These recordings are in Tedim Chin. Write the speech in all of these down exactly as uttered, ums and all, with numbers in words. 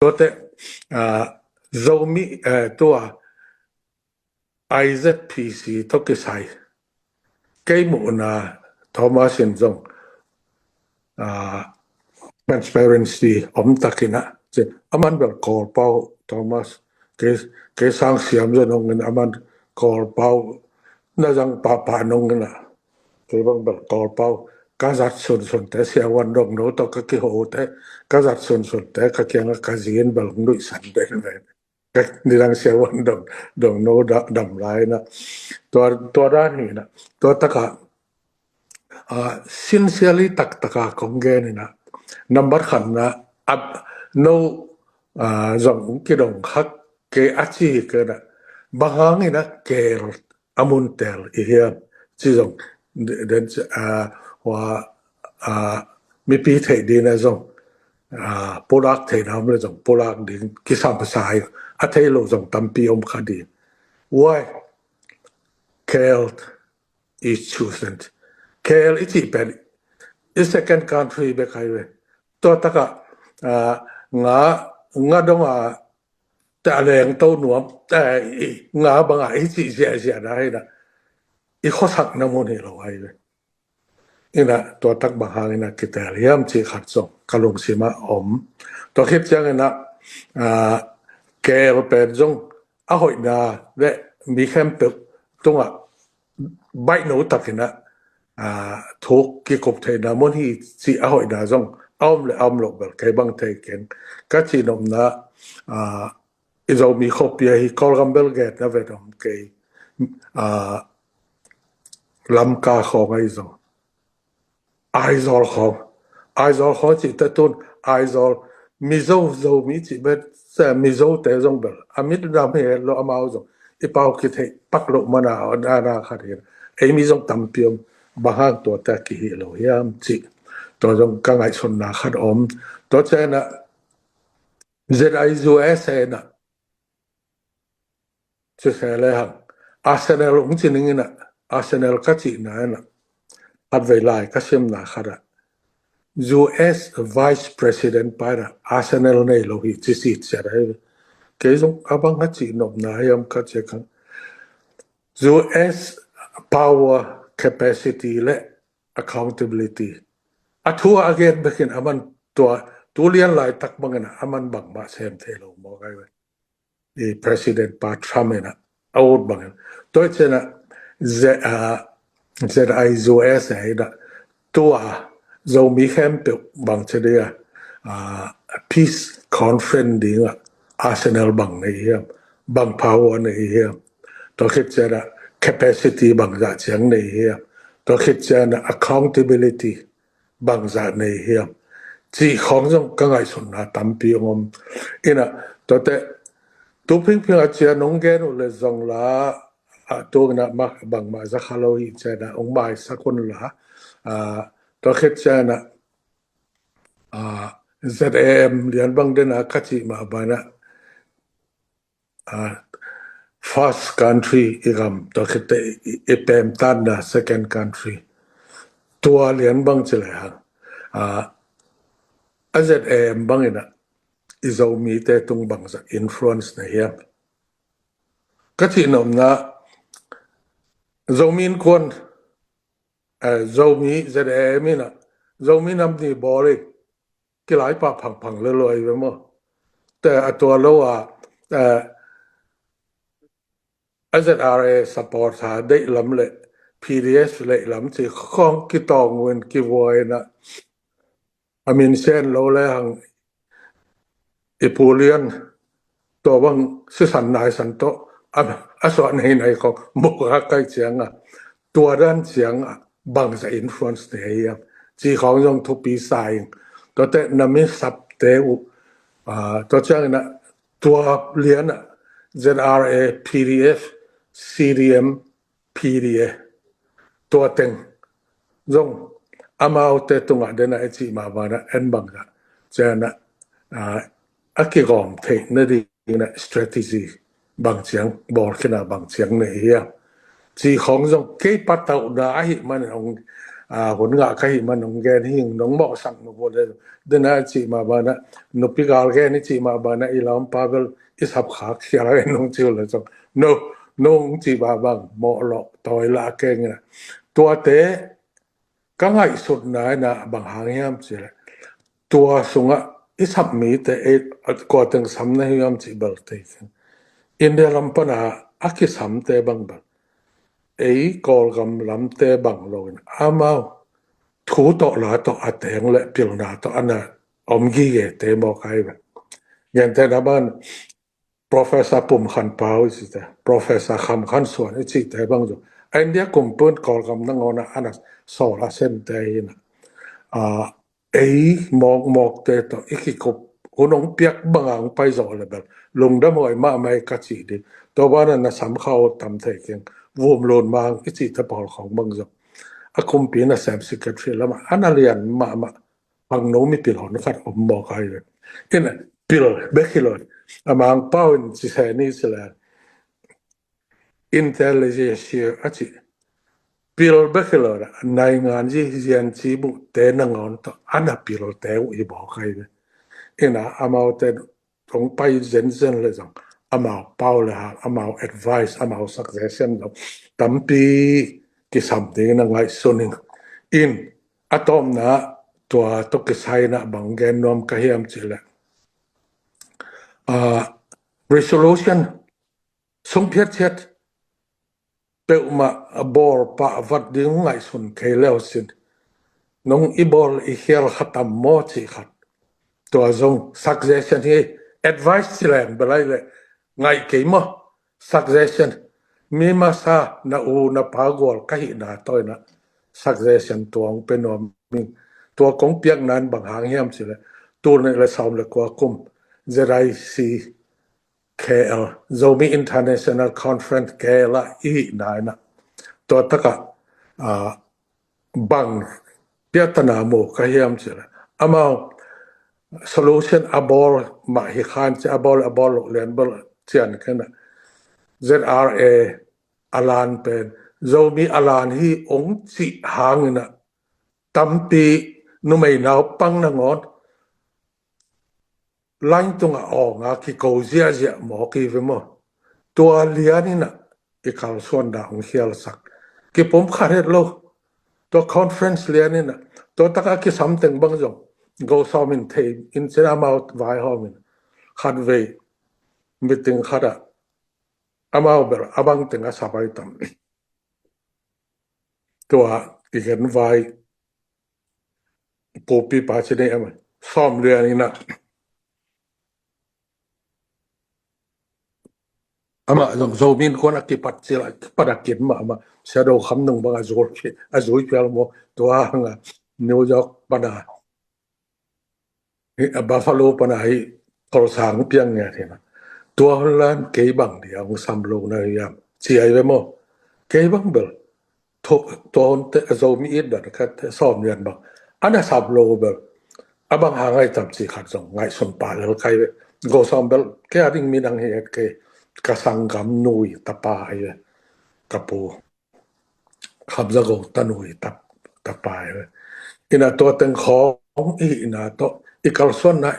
Tuate, ah, Zomi, eh, tua I Z P C tawh kisai kei muhna Thomas in zong, ah, transparency om takin ah, ci, aman bel Kawl pau Thomas, kei, kei sang siam zong in aman Kawl pau na zang pahpah nong in ah, kei bang bel Kawl pau ka zat sunsun te, siavuan dong no tawh ka kiho te, ka zat sunsun te ka kiangah ka zin bel nuihsan den ve. Nidang siavuan dong, dong no da, dam lai na. Tua, tua dan hi na. Tua taka, ah, sincerely taktaka kong gen hi na. Nambat khat na, ab, no, ah, zong kidong khak kei a ci hi kei na. Bang hang hi na Kawl a mun tel i hiam ci zong, den, ah, hua, ah, mipi theih dina zong, ah, pulak theihna om le zong pulak ding kisam sa hi. A thei lo zong tampi om kha ding. Why? Kawl is chosen. Kawl i cih pen i second country bek hi ve. Tua taka, ah, nga, nga donga ta leng to nuam, eh, i, nga banga i cih ziahziah na hi na, i khuasakna mun hi lo hi ve. Ina tua tak bang hang ina kitel hiam cih khat zong ka lungsim ah om. Tua khit ciang ina, ah, Kawl pen zong a hoihna le mi khempeuh tungah baih no takin ah, ah, thuk kikup theihna mun hi cih a hoihna zong a om le a om loh bel kei bang thei keng. Ka cihnopna, ah, i Zomi khuapi ahi Kawlgam bel gen na vet om kei, ah, Lamka khawng ahi zong, Aizawl khawng, Aizawl khawng cih te tun Aizawl, Mizo, Zomi cih bel, Mizo te zong bel a mit lam hi lo amau zong i pau kitheih pak loh mana a na khat hi. Ei mi zong tampi om, bang hang tua te kihih lo hiam cih tua zong ka ngaihsutna khat om. Tua ciang ina Z I U S A na, ci se le hang, Arsenal ung ci ning ina, Arsenal ka cihna ina, khatvei lai ka simna khat ah U S Vice President pa ina Arsenal nei lo hi ci sit ciat ahi. Kei zong a bang a cihnopna hiam ka ci kang, U S power, capacity le accountability. A thu a gen bekin aman tua, tu lian lai tak bangin aman bangmah sem thei lo maw kai ve. I President pa Trump ina a ut bangin. Tua ciang ina Z, ah, Z I U S A ina tua Zomi khempeuh bang ci dia, ah, peace conference dinga Arsenal bang nei hiam, bang power nei hiam. Tua khit ciang ina capacity bang zah ciang nei hiam. Tua khit ciang ina accountability bang zah nei hiam cih khawng zong ka ngaihsutna tampi om. Ina tuate tu phingphing a ciang nong gen uh le zong la, ah, tu ina bangmah za kha lo hi ciang ina ong maisak un la, ah, tua khit ciang ina, ah, Z A M lian bang dena ka cih mah bana, ah, first country i gam, tua khit te i, i pem tanna second country. Tua lian bang ci le hang, ah, a Z A M bang ina i Zomi te tung bang zah influence nei hiam. Ka cihnopna Zomi Innkuan, eh, Zomi Z A M ina Zomi Nam Ni bawl i kilai pah phangphang le lo ahi ve maw. Te a tua lo a, eh, a Z R A support ha deih lam le P D F leih lam ci khawng kitawng uh in kivuai ina a min sen lo le hang i Pu Lian tua bang sisan naisan tawh a, a suah nei nei khawng buk a kai ciang a, tua dan ciang a bang zah influence nei hiam cih khawng zong thupi sa ing. Tuate na mi sap te uh, ah, tua ciang ina tua lian a Z R A, P D F, C D M, P D A, tua teng zong amaute tungah dena i cih mah bana en bang zah ciang ina, ah, a kigawm theih nading ina strategy bang ciang bawl khin a bang ciang nei hiam cih khawng zong kei patauhna ahih manin ong, a, hun ngah ka hih man nong gen hi, nong mawhsak nop uh le, den a cih mah bana, nupi gal gen i cih mah bana, i lampa bel i sap khak khial a, nong ci uh le zong, no, nong cih mah bang mawh lawh tawi lah keng ina. Tuate ka ngaihsutna ina bang hang hiam cih le, tua sungah i sap mite ei, kua teng sam na hiam cih bel tei keng. India lam pana a kisamte bang bel, ei Kawlgam lamte bang lo in amau thu tawh la tawh a teng le pilna tawh ana om gigete mawk ai ve. Gentehna ban Professor Pum Khan Pau i cihte, Professor Kham Khan Suan i cihte bang zong a India kumpun Kawlgam nangawna ana sawl a semte hi ina. A, ei mawkmawkte tawh i kikup hun hong piak banga hong pai zawh le bel lungdam huai mahmah i ka cih ding. Tua bana na sam kha aw tam thei keng, vum lun mang i cihte pawl khawng bang zong a kumpi nasem secretary lamah ana lian mahmah pangno mipil hon khat om mawk ai ve. Ina pil bek hi lo. A Mangpau in ci se ni ci le, intelligence a cih pil bek hi lo. Naingan zi zian ci buh te nangawn tawh ana pilte uh i bawk ai ve. Ina amaute hong pai zenzen le zong amau pau le hang, amau advice, amau suggestion zong tampi kisam ding na ngaihsun ing. In a tawpna tua tawh kisai ina bang gen nuam ka hiam cih le, a, resolution sung phiatphiat peuhmah a bawl pah vat ding ngaihsun kei leu sin. Nong i bawl i khial khat am maw cih khat. Tua zong suggestion hi, advice ci leng bel ai le ngaih kei maw. Suggestion. Mi masa na u na pa gual ka hihna tawh ina suggestion tua hong pe nuam ing. Tua kong piakna in bang hang hiam cih le, tul nih le sawm le kua kum Z I C K L, Zomi International Conference K L ah i hihna ina tua takah, a, bang piatana mu ka hiam cih le, amau solution a bawl mah hi khan ci, a bawl, a bawl loh lian bawl cian kena Z R A a lan pen Zomi a lan hi hong cih hang ina tampi numei naupang nangawn line tungah awnga kiko ziahziah mawk i ve maw. Tua lian ina i kalsuan dah hong khialsak. Kipum khat het lo. Tua conference lian ina tua takah kisam teng bang zong Gosawm in thei in cin amau vaihawm in khatvei meeting khatah amau bel a bang teng a sabai tam. Tua i gen vai pupi pa ci nei amah sawm lian ina amah zong Zomi Innkuan a kipat cil a kipat a kin mah amah Shadow Kham Nung bang a zul a zui pial maw. Tua hanga New York pana hi a Buffalo pana hi tholsang piang nge thina. Tua hon lan kei bang dia hong sam lo na hiam ci ai ve maw. Kei bang bel tua hon te a Zomi it dan khat te sawm lian bang ana sam lo bel a bang hang ai tam ci khat zong ngaihsun pah lel kai ve. Gosawm bel kei a ding minang hi et kei ka sanggam nui tapa ai ve. Ka pu Khamzago tanui tap tapai ve. Ina tua teng khawng i ina tawh i kalsuanna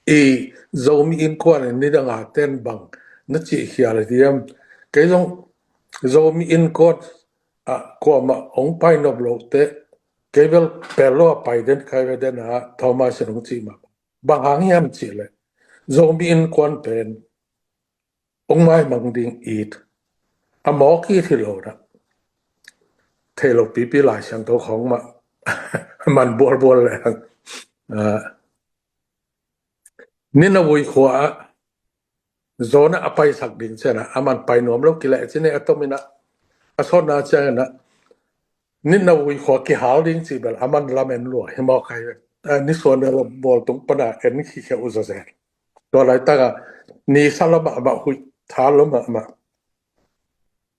i Zomi Innkuan in nidanga ten bang na cih khial hiam. Kei zong Zomi Innkuan a kuamah hong pai nop lohte kei bel pel lo a pai den kai ve den a Thomas in hong cih mah bang hang hiam cih le Zomi Innkuan pen hong maimang ding it a mawk it hi lo dah. Thei lo pipi Lai Siangtho khawng mah man bualbual le hang. Nineveh khua ah Jonah a paisak ding cianah a man pai nuam lo kileh cine a tominah a sawtna cianginah Nineveh khua kihal ding cih bel a man lamen lua hi mawk ai. Nisuan bawl tung pana en khikhia uh zawzen. Tua laitaka nisa lamah amah huih tha lamah amah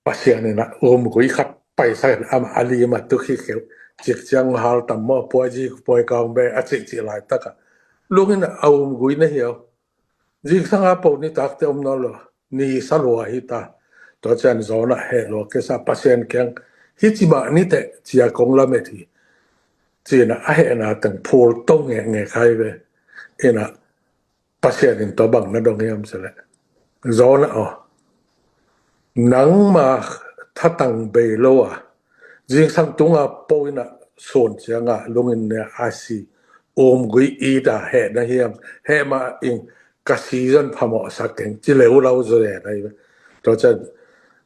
Pasian inah umgui khat paisak in amah a limah tu khikhia uh. Cikciang hal tam maw puai zik puai kaung be a cihcih laitaka lungin a umgui na hiau. Zingsanga po nitakte om nawn lo nisa lua hita. Tua cian Jonah heh lua kesa Pasian kiang hici mah niteh cia kong lamet hi. ci-in ah a hehna teng phul to ngekngek hi ve. In ah Pasian in tua bang na dong hiam cih leh, Jonah aw, nangma thatang bei lo a, zingsang tunga po in ah suan ciangah lungin ne a si, um gui it a heh na hiam, heh mah ing, ka si zong phamawhsak keng, ci leu lau zaw le na hi ve. Tua ciang,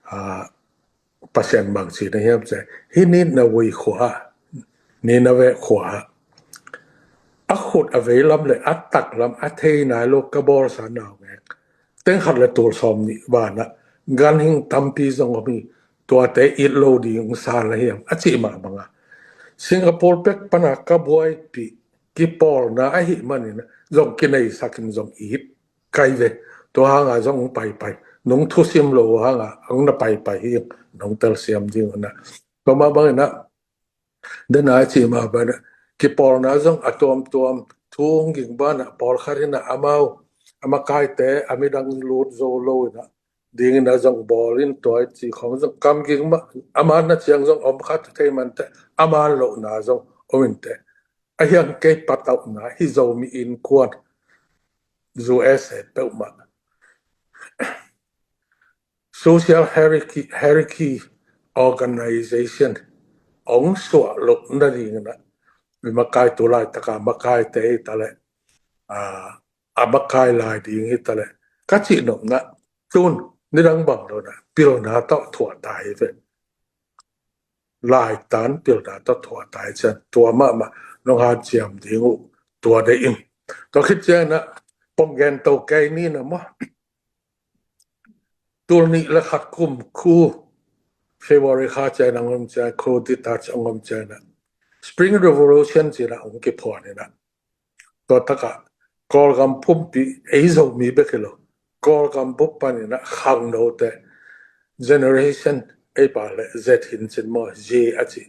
ah, Pasian bang ci na hiam cih leh, hih Nineveh khua ah, Nineveh khua ah, a khut a veilam le a taklam a thei nai lo ka bawlsa naungek teng khat le tul sawm nih banah ganhing tampi zong om hi, tuate it lo ding sa na hiam, a cih mah bangah Singapore pek pana ka buaipih kipawlna ahih manin zong kineisakin zong it kai ve. Tua hanga zong hong paipai, nong thusim lo hanga hong na paipai hi, nong telsiam ding uh na. Tua mah bangin ah, den a cih mah banah, kipawlna zong a tuamtuam thu hong ging banah, pawlkhat in ah amau a makaite a midang lut zo lo in ah, dingin ah zong bawl in tua ci khong zong kam ging mah, a man na ciang zong om khat thei man teh, a man lohna zong om in teh. A hiang kei patauhna hi Zomi innkuan U S A peuhmah social hierarchy, hierarchy organization hong suah loh nadingin ah, mi makai tu laitaka makaite hi ta leh, a, a makai lai ding hi ta leh, ka cih nopna tun nidang bang lo na pilna tawh thuah ta hi ve. Laitan pilna tawh thuah ta hi ciang, tua mahmah nong hanciam ding uh, tua deih in. Tua khit ciangin ah pong gen to kei ni na maw. Tul nih le khat kum khu February kha ciang hong om ciang, khu dita ciang hong om ciang ah, Spring Revolution ci-in ah hong kiphuan in ah, tua takah Kawlgam pumpi, ei Zomi bek hi lo, Kawlgam bup panin ah khangnote, generation, ei pa le Z hi in cin maw, Z a ci,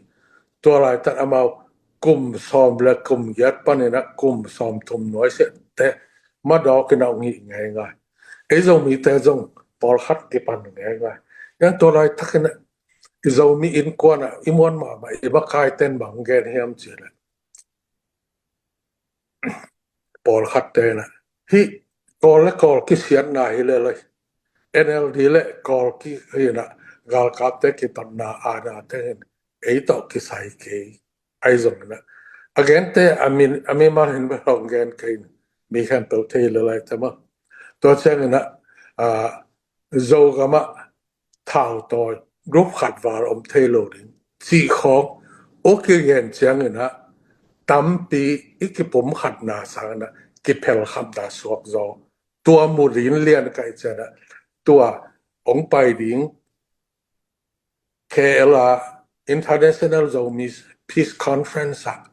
tua laitak amau kum sawm le kum giat panin ah kum sawm thum nuai seh teh madawk in ah hong hih ngeingai. Ei Zomite zong pawlkhat kipan ngeingai. Hiang tua laitakin ah i Zomi innkuan ah i muan mahmah i makaiten bang gen hiam cih leh, pawlkhatte in ah, hih Kawl le Kawl kisiatna hi lel a, N L D le Kawl ki hi in ah, galkapte kipatna a na teng in ei tawh kisai kei, ahi zongin ah, a gente a mi, a mimal in bel hong gen kei in, mi khempeuh thei lel a, tama. Tua ciangin ah, a, Zogam ah thautawi group khat val om thei lo ding cih khawng hong kigen ciangin ah, tampi i kipumkhatna sangin ah kiphelkhamna suak zaw. Tua mu ding lian ka hih ciangin ah, tua hong pai ding K L ah International Zomi Peace Conference ah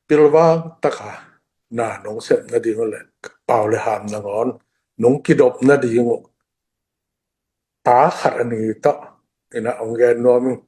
pilvang taka na nong sep nading uh le, pau le ham nangawn nong kidop nading uh, ta khat a ni tawh in ah hong gen nuam ing.